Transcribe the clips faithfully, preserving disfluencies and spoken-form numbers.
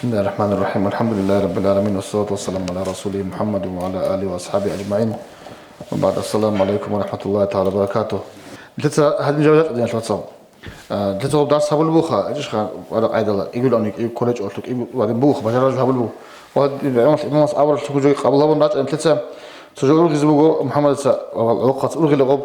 بسم الله الرحمن الرحيم. الحمد لله رب العالمين. والصلاة والسلام على رسوله محمد وعلى آله وأصحابه أجمعين. وبعد. السلام عليكم ورحمة الله تعالى وبركاته. Лъица гьадин жаваб гьаб, диналъ вацал. А, лъица гьаб дарс гьабулеб буха, гьечӀищха, вада къайдала, кӀигулани, кӀигу кколечӀолъу, кӀигу вадин бугоха, бажарал жо гьабулеб бу. Ва гӀемер имамас абуралъугу жоги къабул гьабун рачӀани лъица цо жо ургъизе буго МухӀаммадица ва гӀолохъаца ургъила гъоб.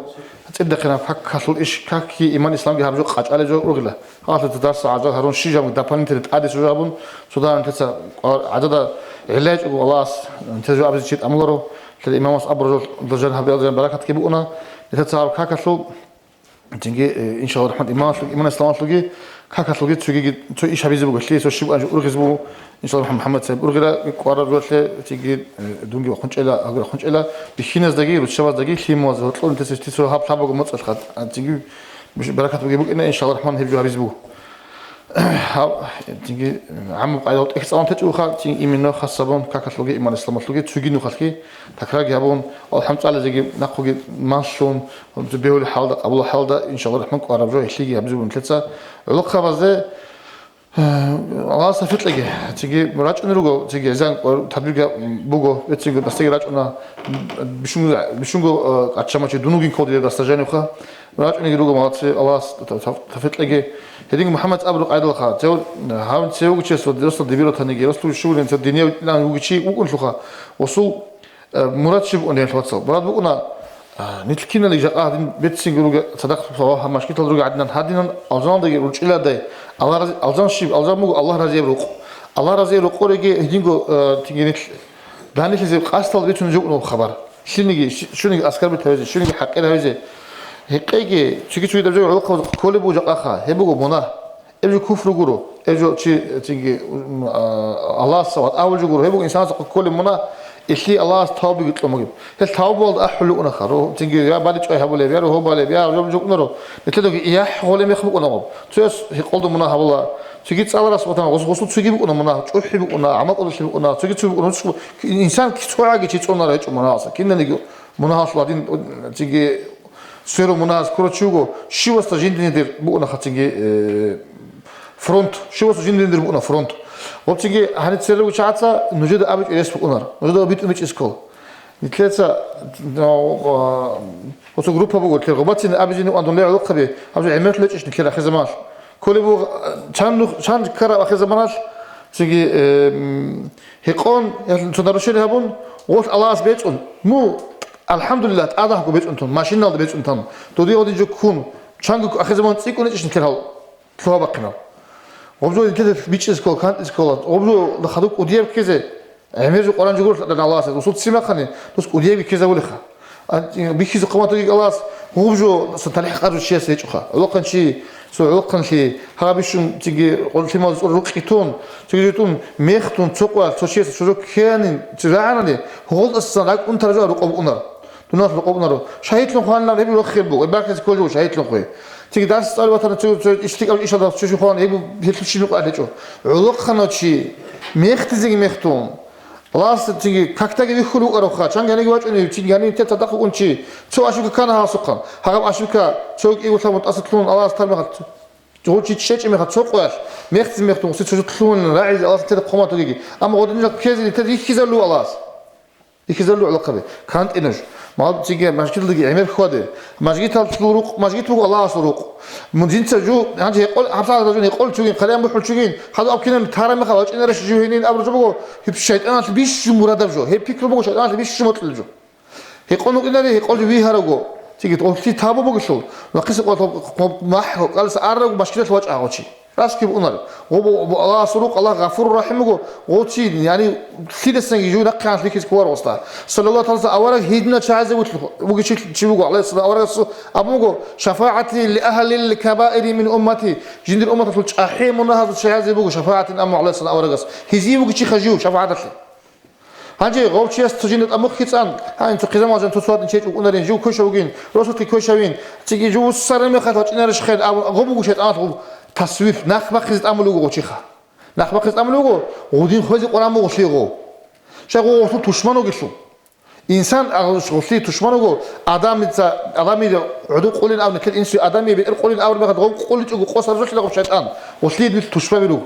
ЦӀидахъинаб какалъул иш, какги иман-исламги гьаб жо къачӀалеб жо ургъила. Гьалъуца дарс гӀажал гьарун, щиб жо гьабун, дополнительно тӀаде щиб жо гьабун, цо дагьаб нилъеца гӀадада гӀиллайчӀого Аллагьас нилъер жо абизе чи тӀамуларо, нилъер имамас абураб жо, жан гьабиялда жан баракатги букӀуна, нилъеца гьаб какалъул, цинги, э, иншаллагь рахман, имамалъуги, иман-исламалъуги, какалъулги цогиги цо иш гьабизе буго, лъие цо щиб жо ургъизе буго, иншаллагь рахман, МухӀаммад цеб ургъира, кӀвараб жолъе, цинги, э, дунги вахъун чӀела, гьагур вахъун чӀела, бихьиназдаги, руччабаздаги, лъималаз гьоркьор нилъеца цо гьаб лъабаго моцӀалъха, а, цинги, Баракат бугеб букӀина, иншаллагь рахман, гьеб жо гьабизе буго. Гьаб, цинги, гӀаммаб къайдал тӀехь цӀалун течӀоха, цин именно хас гьабун, какалъулги, иман-исламалъулги, цоги нухалъги, такрарги гьабун, алхӀам цӀализеги, нахъуги малъун, бегьулеб хӀалда, къабулаб хӀалда, иншаллагь рахман, кӀвараб жо гьелъиги гьабизе буго нилъеца. ГӀолохъабазде, Аллагьас тавфикъ кьеги, цинги рачӀунел руго, цинги гӀезан тадбирги буго, бецинго дастаги рачӀуна, бищунго, бищунго, э, къачча мачи дун вугин кколдида даста жанивха. РачӀунеги руго, молодцы, Аллагьас тав-, тав-, тавфикъ кьеги. Гьединго МухӀаммад абураб къайдалха, цев, гьав цевего чиясул диросал дибирал таниги, росул шурин цев динияв вугичи вукӀунлъуха, усул Э, мурад щиб букӀун, диналъ вацал? Мурад букӀуна, а, нилъ киналги жакъа гьадин бецинги руго, цадахъ саваб гьаб машгитал руго гьадинан, гьадинан алжаналдаги ручӀиладай. Аллагь рази-, алжан щиб? Алжан буго Аллагь разияб рукъ. Аллагь разияб рукъореги гьединго, э, тиги нилъ данделъизе къасдал бицун жо букӀунеб хабар. Лъилниги, щи-, щуниги аскарбит гьавизе, щуниги хӀакъир гьавизе. Гьекъеги, цоги-цоги даб жо гӀолохъабаз кколеб буго жакъаха, гьеб буго мунагь. Эб жо куфр гуро, эб жо чи, цинги, м, а, Аллагьас ва авул жо гуро, гьеб буго инсанас кколеб мунагь, илъи Аллагьас тавбиги кьун бугеб. Гьел тавбуялда ахӀулев унаха, ро-, цинги я баличӀвай гьабулеб, я рогьо балеб, я жо-, жо-, жо-, жо-, нилъедаги яхӀ гъолеб мех букӀуна гъоб. Цояс гьекъолда мунагь гьабула, цоги цӀаларас ватана, гъос-, гъосул цоги букӀуна мунагь, чӀухӀи букӀуна, гӀамал кӀодолъи букӀуна, цоги цо букӀуна, цо-, инсан цогӀаги чи цӀунаро гьечӀо мунагьалса, киналниги мунагьалъул гьадин, цинги Сверу мунагьаз ккурав чи вуго, щивасда жиндине дир букӀуна хацинги, э, фронт, щивасда жиндине дир букӀуна фронт. Гъоб цинги гьаниб церего чагӀаца нужеда абичӀо рес букӀунар, нужеда битӀун бичӀчӀиз ккол. Нилъеца, а, оцо группа буго, нилъер гъобацин абизин ван дунлей гӀолохъаби, гьаб жо гӀемерлъи гьечӀищ нилъер ахирзаманалъ. Кколеб буго, чан нух-, чан ккараб ахирзаманалъ, цинги, э, м, гьекъон, я цо нарушение гьабун, гъолъ Аллагьас бецӀун, ну, АлхӀамдулиллагь, тӀадагьго бецӀун тун, машиналда бецӀун тун, додие гъодин жо ккун, чанго ахирзаман цӀикӀкӀун ичӀищ нилъер гьал лъугьа-бахъинал. Гъоб жо нилъеда бичӀчӀизе ккола, кантӀизе ккола, гъоб жо хадуб кӀудияб ккезе, гӀемер жо къваран жо гуро Аллагьас, усул ццин бахъани, дус кӀудиябги ккезавулеха. А, бихьизе хъаматаги Аллагьас, гъоб жо сан талихӀ къаржу чияс гьечӀоха. Гьолохъанчи, цо гьолохъанлъи, гьаб бищун циги къолъимал цӀур рукъи тун, циги житӀун мех тун, цо къвар, цо чияс цо жо ккеянин, цо рагӀанани, гьолдасан ракӀ унтараб жо рукъоб унар. Дуналъ рукъоб унаро. Шагьидлъун хванилан гьеб рохел буго, гьеб бахъизе кколев жо шагьидлъун хве. Циги дарс цӀалев ватана, цо, цо ишти кӀал ишалда цо жо хван, гьеб гьелъул щиб къвар гьечӀо. ГӀолохъанав чи, мехтизеги мех тун. Аллагьас цинги какдаги вихьулев вукӀаравха, чанги гьаниги вачӀунев, цинги гьанив те цадахъ вукӀун чи, цо ашука ккана гьасухъан. Гьагъаб ашука, цо кӀиго лъабун тӀаса лъугьун Аллагьас тар мехалъ, гъов чи чечӀеб мехалъ цо къоялъ, мехцин мехтун гъуси цо жо лъугьунин рагӀизе Аллагьас тер хъуматогиги. Амма гъодинал ккезили тер рихьизарулев Аллагьас. Рихьизарулев гӀолохъаби. КантӀе нуж. Мал цинги мажгиталдаги гӀемер хьваде. Мажгитал цо рукъ, мажгит буго Аллагьасул рукъ. Мун жинца жу, гьанже гьекъол, гьабсагӀат ражун гьекъол чугин, хъалиян бухӀул чугин, хадуб аб кинаб тараб мехалъ вачӀинарищ жо гьенин абураб жо буго, гьеб шайтӀаналъ бищун мурадаб жо, гьеб пикру буго шайтӀаналъ бищун моцӀилеб жо. Гьекъон вукӀинаре, гьекъолги вигьараго, циги гъорлъи тавба бугелъул, нахъисеб къо-, къо-, махӀ, кӀалдиса арраго машгидалъ вачӀа гъо чи. Раскиб унар. Гъо бу-, бу-, Аллагьасул рукъ, Аллагь Гъафурур РахӀим буго, гъо чи, яни, лъидасан жив нахъе гьанлъи ккезе кколаро гъосда. Саллаллагьу тагӀала авараг гьединал чагӀазе вутлъ-, вугев чи, чи вуго, гӀалайгьиссалам, аварагас абун буго, «ШафагӀати ли агьлил кабаири мин уммати», жиндир умматалъул чӀахӀи мунагьазул чагӀазе буго шафагӀатин абун, гӀалайгьиссалам, аварагас. Гьезие вугев чиха жив шафагӀаталъе. Гьанже гъов чияс цо жинда тӀамухъги цӀан, гьанин цо хъизамал жан цо цо гьадин чечӀ вукӀунарин, жив квешав вугин, росулъги квешавин, циги жив вуссараб мехалъ вачӀинарищ хъен, абун, гъо буго шайтӀаналъ гъоб тасвиф, нахъ бахъизе тӀамулев вуго гъо чиха. Нахъ бахъизе тӀамулев вуго, гъудин хвезе къваран буго лъи гъо. Щай гъо гъорлъул тушман вугелъул. Инсан, а, гъорлъи тушман вуго, адамица, адамида гӀодов къулин абун, нилъер инсуе адамие бетӀер къулин абураб мехалъ гъов къуличӀого къосарзухӀила гъоб шайтӀан, гъорлъие нилъ тушбаби руго.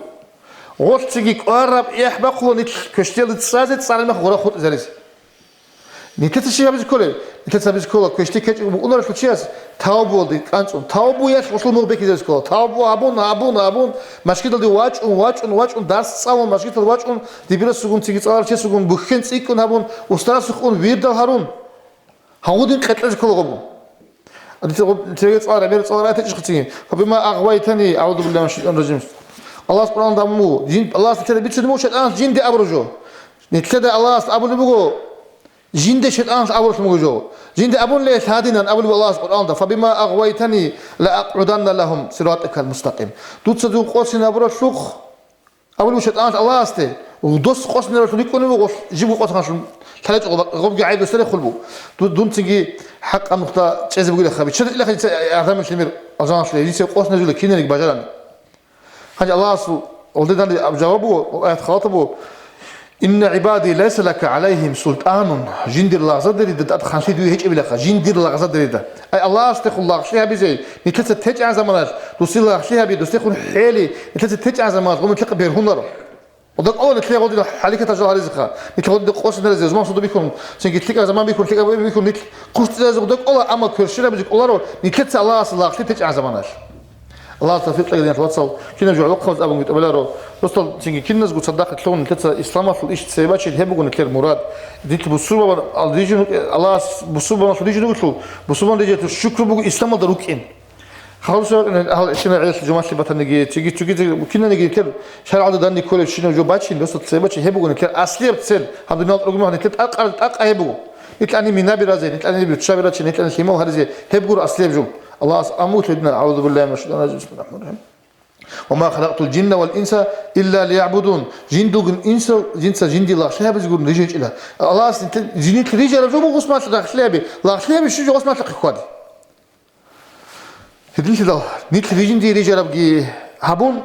Гъолъ цинги кӀвараб эхь бахъула нилъ квешлъиялде цӀазе, цӀарал мех гъора хутӀизаризе. Нилъеца щиб гьабизе кколеб? Нилъеца гьабизе ккола, квешлъи ккечӀого букӀунарелъул чияс тавбуялде кӀанцӀун, тавбуялъ гъолъул мугъ бекизаризе ккола. Тавбу гьабун, гьабун, гьабун, машгидалде вачӀун, вачӀун, вачӀун, дарс цӀалун, машгидал вачӀун, дибирасулгун, цинги цӀаларав чиясулгун бухьен цӀикӀкӀун гьабун, устарасухъ ун, вирдал гьарун. Гьагъудин къеркьезе ккола гъобу. Дица гъоб-, цереги цӀалараб, мер цӀаларай течӀищха цинги. «Фабима агъвайтани», агӀузу биллагьи минаш шайтанир ражим. Аллагьас Къуръан даму, жин, Аллагьас нилъеда бицунеб буго шайтӀаналъ жинде абураб жо. Нилъеда Аллагьас абулеб буго, жинде шайтӀаналъ абуралъун буго жо. Жинде абун ле лъадинан абулеб Аллагьас Къуръанда: «Фабима агъвайтани ла акъгӀуданна лагьум сиратакал мустакъим». Дуца дун къосин абуралъухъ, абулеб шайтӀаналъ Аллагьасде, дос къосинаралъун рикӀкӀунев вуго, жибго къосиналъун лъалечӀого гъобги гӀайиб досда рехулеб. Ду-, дун цинги хӀакъаб нухда чӀезе бугилаха, биччазе илаха дица гӀадамил лъимер алжаналъе, дица къосиназулеб киналги бажарани. Гьанже Аллагьас гьелде данде аб-, жаваб буго, аят халатаб буго: «Инна гӀибади лайса лака гӀалайгьим султӀанун», жиндир лагъзадерида тӀад ханлъи дуе гьечӀебилаха, жиндир лагъзадерида. Ай Аллагьасдехун лагълъи гьабизе, нилъеца течӀан заманалъ, дусил лагълъи гьаби, дусдехун хӀели, нилъеца течӀан заманалъ гъо нилъехъа бергьунаро. Гъода кӀола нилъее гъодин хӀаликатал жал гьаризе ха, нилъ гъодин къосинарезеха, зуман суду бихьун, цинги лъикӀаб заман бихьун, лъикӀаб бихьун, нилъ хъущтӀизаризе гъода кӀола, амма кверщинабизе кӀоларо нилъеца Аллагьасул лагълъи течӀан заманалъ. Аллагьас тавфикъ кьеги, диналъ вацал, кинаб жо гӀолохъабаз абунги тӀубаларо. Дустал цинги киназго цадахъ лъугьун нилъеца исламалъул иш цебе бачил, гьеб буго нилъер мурад. Нилъ бусурбабан ал рижин рукӀи-, Аллагьас бусурбабаналъул рижин ругелъул, бусурбан рижиялъул шукру буго исламалда рукӀин. Халусияб гьал ишина гӀелалъ жумалъи батаниги, цоги-цоги кинаниги нилъер шаргӀалда данде кколеб щинаб жо бачин, дустал цебе бачин, гьеб буго нилъер аслияб цел, гьаб дуниял рукӀуна нилъер тӀакъа-, тӀакъа гьеб буго. Нилъани минаби разе, нилъани руччаби раче, нилъани лъимал гьаризе, гьеб гуро аслияб жо. Аллагьас амру лъугьинал, «АгӀузу биллагьи минаш шайтанир ражим, бисмиллагьир рахӀманир рахӀим. Ва ма халакътул жинна вал инса илля лиягӀбудун». Жиндулгун инсал, жинца жинде лагълъи гьабизе гурони рижинчӀила. Аллагьас нилъ-, жинилъ рижараб жо буго гъусмалъ лагълъи гьаби. Лагълъи гьаби щиб жо гъусмалъахъе хьвади. Гьединлъидал нилъ рижинде рижарабги гьабун,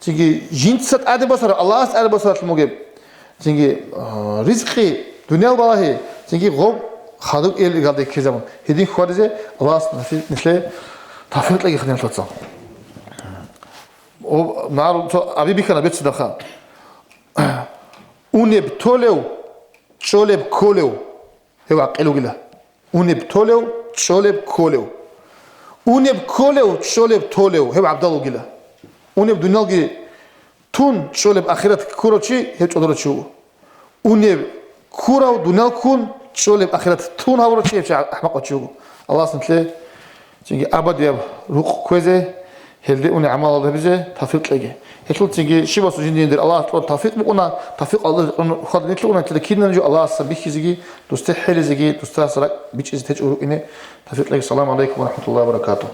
цинги жинца тӀаде босараб, Аллагьас тӀаде босаралъун бугеб, цинги, а, ризкъи, дуниял балагьи, цинги гъоб хадуб ил-, илгалде ккезабун. Гьедин хьвадизе Аллагьас нилъе тавфикъ кьеги, диналъ вацал. О, нагӀар цо аби бихьана беццидалха. Унеб толев, чӀолеб кколев. Гьев гӀакъил вугила. Унеб толев, чӀолеб кколев. Унеб кколев, чӀолеб толев, гьев гӀабдал вугила. Унеб дуниялги тун, чӀолеб ахират ккурав чи, гьев чӀодорав чи вуго. Унеб ккурав дуниялги ккун, чӀолеб ахират тун гьавурав чи, гьев чи ахӀмакъав чи вуго. Аллагьас нилъе цинги абадияб рукъ кквезе, гьелде унеб гӀамал гьабизе тавфикъ кьеги. Гьелъул цинги щибасул жиндир Аллагьас кьураб тавфикъ букӀуна, тавфикъ Аллагьас кьураб хадуб нилъ уна, нилъеда кинабниги жо Аллагьасда бихьизеги, дусде хӀелизеги, дустаса ракӀ бичӀчӀизе течӀого рукӀине тавфикъ кьеги. Саламу гӀалайкум ва рахӀматуллагьи ва баракатугь.